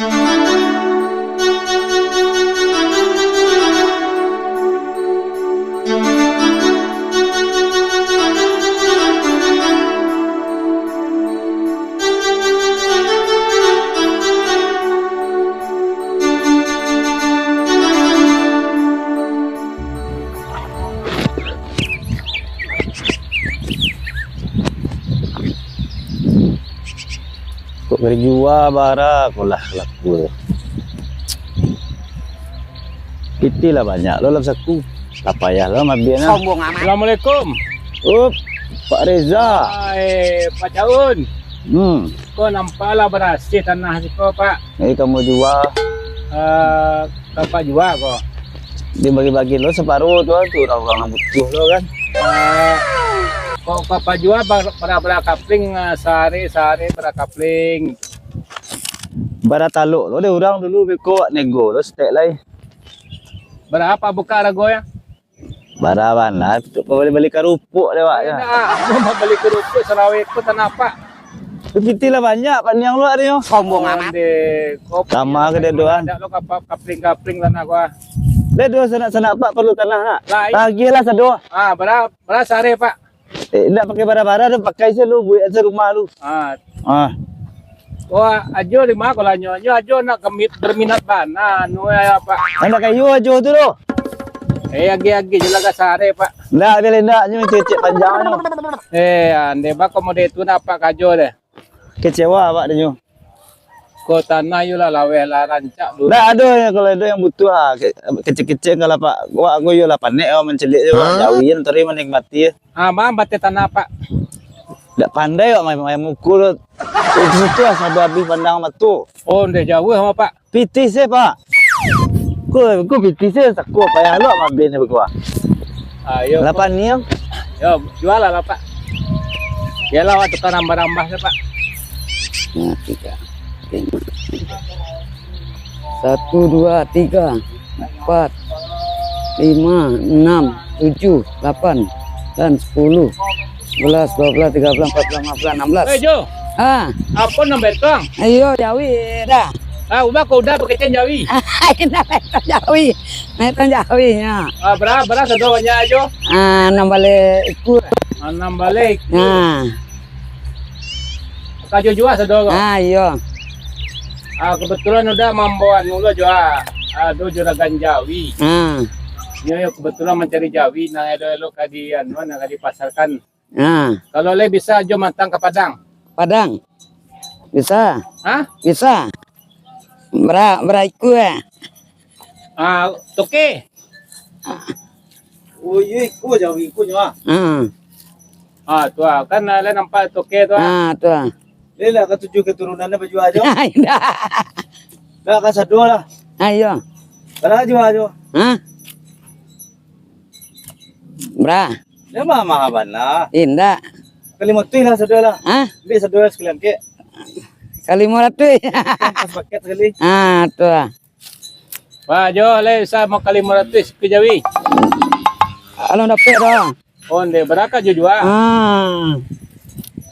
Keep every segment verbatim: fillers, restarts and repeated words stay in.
Kok karajo bara ko lah laku tu. Pitih lah banyak lo dalam saku. Lah payah lo mabianyo. Sombong amat. Assalamualaikum. Up, Pak Reza. Hai, Pak Caun. Hmm. Ko nampak lah barasiah tanah siko, Pak. Jadi kamu jua. Eh, Ka Apak jua ko. Dibagi-bagi lo saparuah tu, tu urang-urang nan butuah lo kan. Eh, ko Ka Apak jua bar-, bara-bara kapling, eh, sahari-sahari bara kapling? Bara talok lo dek urang dulu, beko awak nego lo saketek lai. Bara Apak buka haragonyo? Bara bana, tu bali-bali karupuk dek awak nyo. Indak, amun bali karupuk sarawek ko tanah Apak. Pitih lah banyak, paniang lo ado nyo. Sombong amat. Onde, ko Sama paniang ke dek doan. Indak lo kapa-, kapling-kapling tanah ko, ah. Dek doan sanak-sanak Apak paralu tanah nak? Lai. Tagiah lah sado. Ah, bara, bara sahari, Pak? Eh, indak pakai bara-bara tu, pakai se lu, buek se rumah lu. Ah. Ah. Wah, Ajo di ma ko lah nyo? Nyo Ajo nak kami-, berminat bana, anu, eh, Pak. Anak kayu Ajo tu doh. Eh, agiah-agiah je lah ka sahari, Pak. Ndak, biar indak, nyo cecek panjang nyo. Eh, ande ba ko model tu nak Apak karajo deh. Kecewa awak dek nyo. Ko tanah yo lah laweh lah rancak dulu. Ndak ado nyo, kalau ado nan butuah, ah, ke-, kecek-kecek enggak lah, Pak. Wak ko yo lah panek awak mancaliak je, Pak. Hah? Jawi je, tadi manikmati. Ah, ma bateh tanah, Pak? Ndak pandai awak main, main mukul. Itu situ lah, sado abih pandang mato. Oh, ndeh jauah mah, Pak. Pitih se, Pak. Ko, ko pitih se, sako payah lo mabianyo beko. Ah, yo, Lapan ni, yo. Yo, jua lah, Pak. Yo lah, awak tukar rambah-rambah se, Pak. Nah, tiga. Satu, dua, tiga, empat, lima, enam, tujuh, lapan, dan sepuluh, sebelas, dua belas, tiga belas, empat belas, lima belas, enam belas. Eh, Jo. Ah. Apo nan betong? Iyo, jawi dah. Ah, udah ko udah pakecen jawi. Indak betong jawi. Betong jawi nyo. Ah, bara, bara sado banyak, Jo? Ah, anam baleh ikua. Anam baleh ikua. Nah. Ka Jo jua sado ko? Ah, iyo. Ah, kebetulan udah mambawa anu lo Jo, ah. Ado juragan jawi. Ah. Nyo, yo kebetulan mancari jawi, nan ado elok ka di, anu, nan ka dipasarkan. Ah. Kalau lai bisa Jo mantang ka Padang. Padang? Bisa. Hah? Bisa. Bara, bara ikua, eh? Ah, toke. Oh, iyo, ikua jawi ikua nyo, ah. Hmm. Ah, tu ah. Kan, ah, lai nampak toke tu, ah. Ah, tu ah. Lai lah katuju keturunannyo bajua Jo. Indak. Dah ka sado lah. Ah, iyo. Bara jua Jo? Hah? Bara? Dah maha-maha bana. Indak. Ka limo ratuih lah sado lah. Hah? Ambiak sado lah sakali angkek. Ka limo ratuih. Pas paket sakali. Ah, tu ah. Pak Jo, lai bisa maka limo ratuih sikua jawi. Alun dapek doh. Oh, ndeh, bara ka Jo jua? Ah.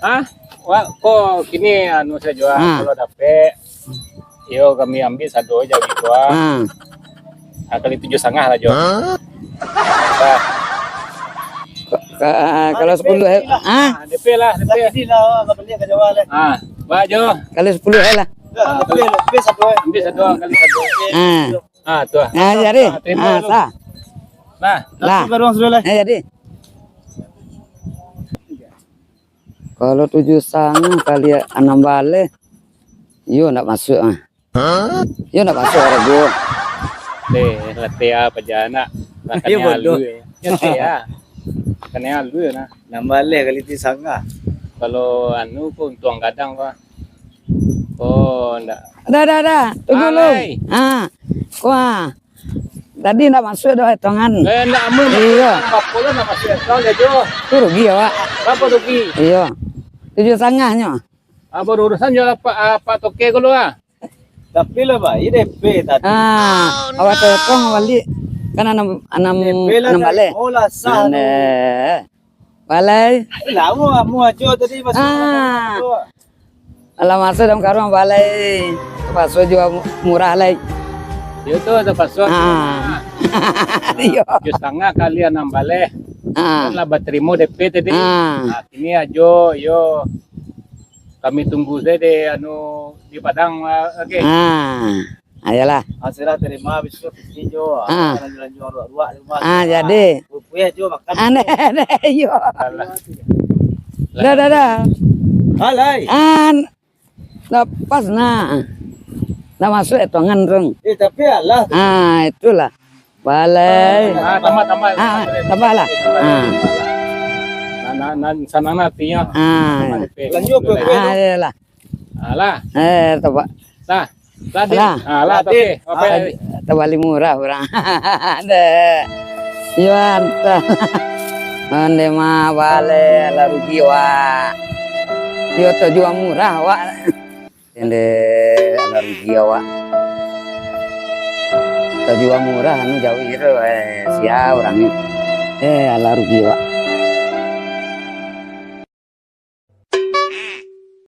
Hah? Wak, ko kini anu sajo ah, ah, kalau dapek, iyo kami ambiak sado jawi ko ah. Ah. Ah, kali tujuah satangah lah Jo. Hah? Bah. Ka-, ka-, kalau sapuluah, eh, ah? Ah, D P lah, D P. Lah, jadi lah, awak ka bali ka Jawa lah. Ah, bah Jo. Kalau sapuluah, eh, lah. Ah, D P, D P sado, eh. Ambiak sado, kali sado. Ah. Ah, tu ah. Ah, jadi. Ah, tarimo tu. Sah. Nah, lah. Langsung ka ruang sudah lah. Eh, jadi. Kalau tujuah satangah kali anam baleh, iyo ndak masuak ah. Hah? Iyo ndak masuak harago. Deh, latih apa je anak? Iyo, bodoh. Latih ah. Makannya halu yo nah. Anam baleh kali tujuah satangah. Kalau anu ko untuang gadang ko. Oh, ndak. Dah, dah, dah. Tunggu lu. Alai. Ah. Kuah. Tadi ndak masuak doh etongan. Eh, ndak amun. Iyo. Apo lah ndak masuak etong, Jo? Tu rugi awak. Bara rugi? Iyo. Tujuah satangahnyo. Ah, baru urusan jo Pak, ah, Pak Toke ko lu ah. Tapi lah bayia D P tadi. Ah, awak telepon baliak. Kan anam, anam, D P lah anam baleh. Oh, lah sah tu. Balai. Lamo, lamo ajo tadi masuk. Ah. Alah, maso dalam karuang balai. Tapaso jua mu-, murah lai. Yo tu, tapaso. Ah. Iyo. Tujuah satangah kali anam baleh. Ah. Kan lah batarimo D P tadi. Ah. Ah, kini ajo, yo. Kami tunggu saja deh, anu, di Padang, ah, oke. Ah. Ayolah. Hasil lah terima, habis tu piti jo. Ah. Ah, lanjut-lanjut ruak-ruak di rumah. Ah, jadi. Bubuih jo makan. Aneh, aneh, iyo. Alah. Dah, dah, dah. Alai. An-, dah pas nah. Dah masuk etongan tu. Eh, tapi alah. Ah, itulah. Balai. Ah, tambah, tambah. Ah, tambah lah. Ah. Nah, nah, nah, sanang lah artinya. Ah. Lanjut, Pak. Ah, iyolah. Alah. Eh, tambah. Dah. Tadi. Alah. Alah, tadi. Oke. Ah, tabali murah urang. Deh. Yo, antah. Onde mah baleh, alah rugi awak. Yo, tajua murah awak. Onde, alah rugi awak. Tajua murah, anu jauah je tu, eh, sia urang ni. Eh, alah rugi awak.